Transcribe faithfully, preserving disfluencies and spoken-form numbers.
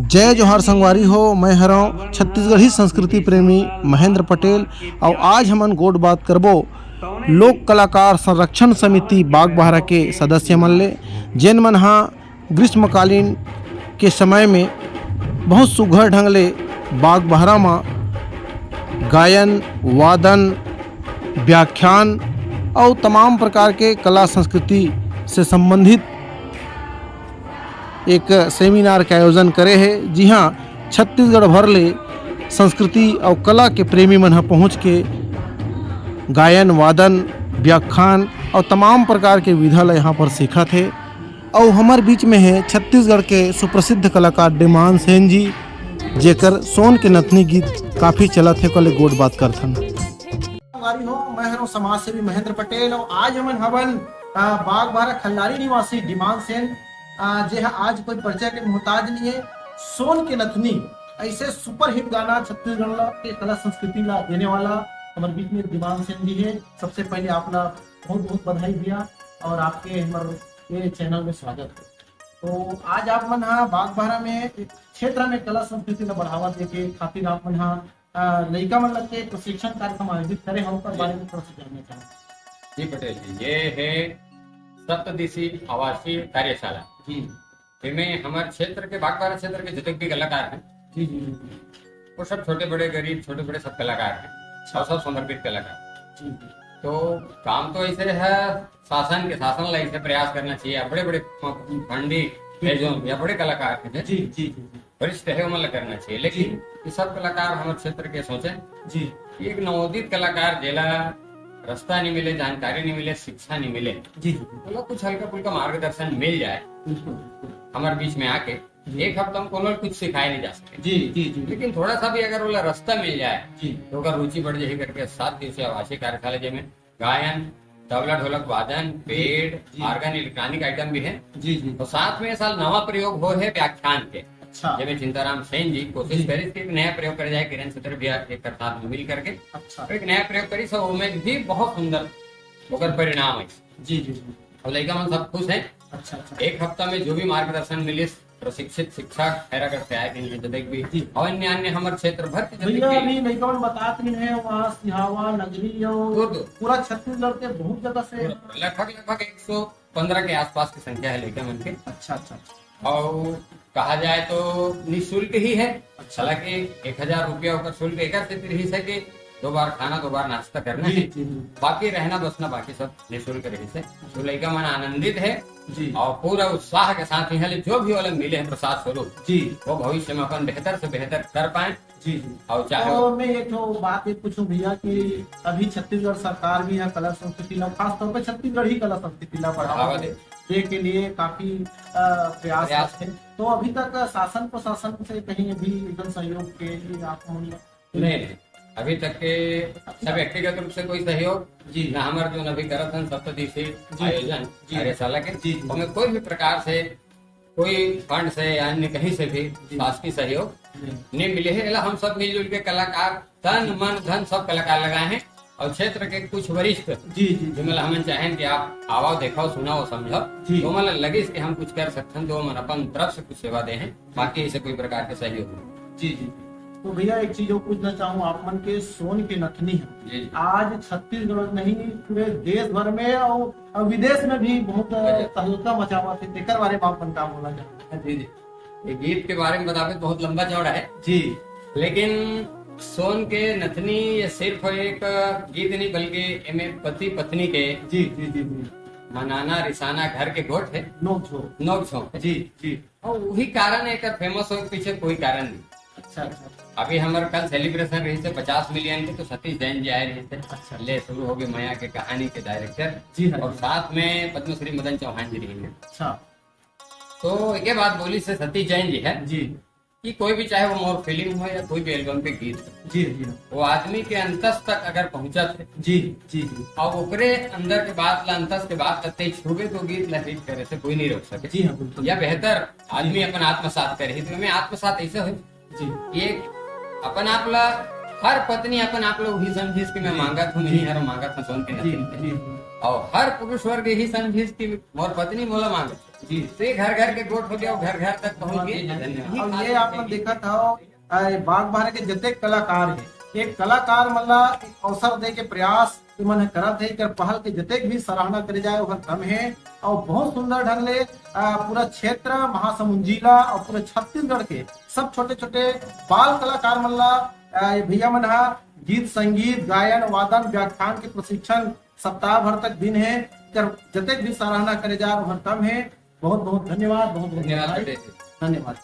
जय जोहार संगवारी हो, मैं हरौं छत्तीसगढ़ी संस्कृति प्रेमी महेंद्र पटेल। और आज हमन गोठ बात करबो लोक कलाकार संरक्षण समिति बागबाहरा के सदस्य मन ले, जेन मन हा ग्रीष्मकालीन के समय में बहुत सुघर ढंग ले बागबाहरा म गायन, वादन, व्याख्यान और तमाम प्रकार के कला संस्कृति से संबंधित एक सेमिनार के आयोजन करे हे, जिहां छत्तीसगढ़ भर ले संस्कृति और कला के प्रेमी मन ह पहुंच के गायन, वादन, व्याख्यान और तमाम प्रकार के विधा ला यहाँ पर सीखत हे। और हमर बीच में है छत्तीसगढ़ के सुप्रसिद्ध कलाकार डिमान सेन जी, जेकर सोन के नथनी गीत काफी चलत हे, ओकर ले गोठ बात करथन। संगवारी हो, मैं हरौं समाजसेवी महेंद्र पटेल और आज हमन हवन, अ, बागबाहरा खल्लारी निवासी डिमान सेन, अ, जे ह आज कोई परिचय के मोहताज नहीं है। सोन के नथनी, ऐसे सुपरहिट गाना छत्तीसगढ़ ला के कला संस्कृति ला देने वाला हमर बीच में डिमान सेन जी है। सबसे पहले आप ला बहुत बहुत बधाई भैया और आपके हमर ये चैनल में स्वागत है। तो आज आप मन हा बागबाहरा में एक क्षेत्र में कला संस्कृति ला बढ़ावा दे के खातिर आप मन हा, अ, लइका मन ला के प्रशिक्षण कार्यक्रम आयोजित करे हो, ओकर बारे में थोड़ा सा जानना चाहूँ। जी पटेल जी, ये है सप्तदिशी आवासीय कार्यशाला। जी। एमे हमर क्षेत्र के, बागबाहरा क्षेत्र के जतेक भी कलाकार हैं, जी, जी, जी। वो सब छोटे बड़े गरीब, छोटे बड़े सब कलाकार हैं। अच्छा। और सब समर्पित कलाकार। जी, जी। तो काम तो ऐसे है, शासन के, शासन ला ऐसे प्रयास करना चाहिए। अब बड़े बड़े फंडी है जो, या बड़े कलाकार हैं, जी, जी, जी, जी। वरिष्ठ है, ओमन ला करना चाहिए, लेकिन जी। ये सब कलाकार हमर क्षेत्र के सोचे जी। कि एक नवोदित कलाकार जेला रास्ता नहीं मिले, जानकारी नहीं मिले, शिक्षा नहीं मिले, जी, जी। तो लोग कुछ हल्का फुल्का मार्गदर्शन मिल जाए बिल्कुल, बिल्कुल। हमर बीच में आके जी। एक हफ्ता में कोनो कुछ सिखाए नहीं जा सके। जी, जी, जी। लेकिन थोड़ा सा भी अगर ओला रास्ता मिल जाए जी। तो ओकर रुचि बढ़ जाही करके सात दिवसीय आवासीय कार्यशाला, जेमे गायन, तबला ढोलक वादन, पेड, जी। Organ, electronic item भी है। जी, जी। और साथ में ये साल नवा प्रयोग हो है व्याख्यान के। अच्छा। जेमे चिंताराम सेन जी कोशिश जी। करिस कि एक नया प्रयोग करे जाए, किरण छत्र भी एक साथ में मिल करके। अच्छा। तो एक नया प्रयोग करिस और ओमे भी बहुत सुंदर ओकर परिणाम है। जी, जी, जी। और लइका मन सब खुश हैं। अच्छा, अच्छा। एक हफ्ता में जो भी मार्गदर्शन मिलिस, प्रशिक्षित शिक्षक खैरागढ़ से आए हैं, जतेक भी जी। और अन्य, अन्य हमर क्षेत्र भर के जतेक भैया, भी अभी लइका मन बतात नहीं है, वहाँ सिहावा, नगरी और दूर, दूर। पूरा छत्तीसगढ़ के बहुत जगह से पूरा, लगभग, लगभग एक सौ पन्द्रह के आसपास की संख्या है लइका मन के। अच्छा, अच्छा, अच्छा। और कहा जाए तो निःशुल्क ही है। अच्छा। हालांकि एक हजार रुपया ओकर शुल्क एकर सेती रहिस है कि दो बार खाना, दो बार नाश्ता करना जी, है। जी, जी। बाकी रहना बसना, बाकी सब निःशुल्क रहिस है। तो लइका मन आनंदित है जी। और पूरा उत्साह के साथ यहाँ ले जो भी ओला मिले हैं प्रसाद स्वरूप, जी। वो भविष्य में अपन बेहतर से बेहतर कर पाए। जी, जी। और चाहे तो वो मैं एक ठो बात ये पूछूं भैया कि अभी छत्तीसगढ़ सरकार भी यहाँ कला संस्कृति ला, खास तौर पे छत्तीसगढ़ी कला संस्कृति ला बढ़ावा बढ़ावा दे। दे, दे के लिए काफी, अ, प्रयास प्रयास है। तो अभी तक शासन प्रशासन से कहीं भी एकदम सहयोग के लिए आप मन नहीं, नहीं। अभी तक के अच्छा। सब व्यक्तिगत रूप से कोई सहयोग जी। ना हमर जो अभी करत हन सप्तदिशी जी। आयोजन जी। कार्यशाला के, जी, जी। ओमे कोई भी प्रकार से कोई फंड से या अन्य कहीं से भी जी। शासकीय सहयोग जी। नहीं मिले है। एला हम सब मिलजुल के कलाकार, तन, मन, धन सब कलाकार लगाए हैं और क्षेत्र के कुछ वरिष्ठ जी, जी, जी। जिनमें हमन चाहें कि आप आवा, देखो, सुनो, समझो, जी। तो मन लगिस कि हम कुछ कर सकथन, तो मन अपन तरफ से कुछ सेवा दे हैं, बाकी ऐसे कोई प्रकार के सहयोग नहीं। जी, जी। तो भैया, एक चीज और पूछना चाहूँ, आप मन के सोन के नथनी है, जी, जी। आज छत्तीसगढ़ नहीं, पूरे देश भर में और, और विदेश में भी बहुत, अ, गजब। तहलका मचावा थे, तेकर बारे में आप मन का बोलना चाहते हैं? जी, जी। ये गीत के बारे में बतावे तो बहुत लंबा चौड़ा है। जी। लेकिन सोन के नथनी ये सिर्फ एक गीत नहीं, बल्कि एमे पति पत्नी के जी, जी, जी, जी। मनाना रिसाना, घर के गोठ है। नोक झोंक। नोक झोंक। जी, जी। और वही कारण है, एकर फेमस होए के पीछे कोई कारण नहीं। अच्छा, अच्छा। अभी हमर कल सेलिब्रेशन रहिस है पचास मिलियन के, तो सतीश जैन जी आए रहिस है। अच्छा। ले शुरू हो गई मया के कहानी के डायरेक्टर। जी हाँ, और जी। साथ में पद्मश्री मदन चौहान जी रहिन है। अच्छा। तो एक बात बोलिस है सतीश जैन जी है जी। कि कोई भी, चाहे वो मोर फिल्म हो या कोई भी एल्बम के गीत हो, जी, जी। वो आदमी के अंतस तक अगर पहुंचत है जी, जी, जी। और ओकरे अंदर के बात ला, अंतस के बात ला तें छूबे तो गीत ला हिट करे से कोई नहीं रोक सके। जी हाँ, बिल्कुल। या बेहतर आदमी जी। अपन आत्मसात करे, तो मैं आत्मसात ऐसे हो जी। एक अपन आप ला, हर पत्नी अपन आप ला वही समझिस कि मैं जी। मांगत हूँ, जी। नहीं हर मांगत हूँ, सोन के जी, नथनी। जी। अउ हर पुरुष वर्ग यही समझिस कि मोर पत्नी मोला मांगे। जी। तो ये घर घर के गोठ हो गया, घर घर तक पहुंच गए। धन्यवाद। अब ये आप मन देखत हव, अ, बाग बहरा के जतेक कलाकार हे, एक कलाकार मन ला एक अवसर दे के प्रयास इमन ह करत हे, एकर पहल के जतेक भी सराहना करे जाए, ओहर कम हे। अउ बहुत सुंदर ढंग ले, अ, पूरा क्षेत्र महासमुंद जिला अउ पूरे छत्तीसगढ़ के सब छोटे-छोटे बाल कलाकार मन ला, अ, ये भैया मन ह गीत, संगीत, गायन, वादन, व्याख्यान के प्रशिक्षण सप्ताह भर तक दिन हे, एकर जतेक भी सराहना करे जाए, ओहर कम हे। बहुत बहुत धन्यवाद, बहुत बहुत धन्यवाद बधाई। पटेल जी। धन्यवाद।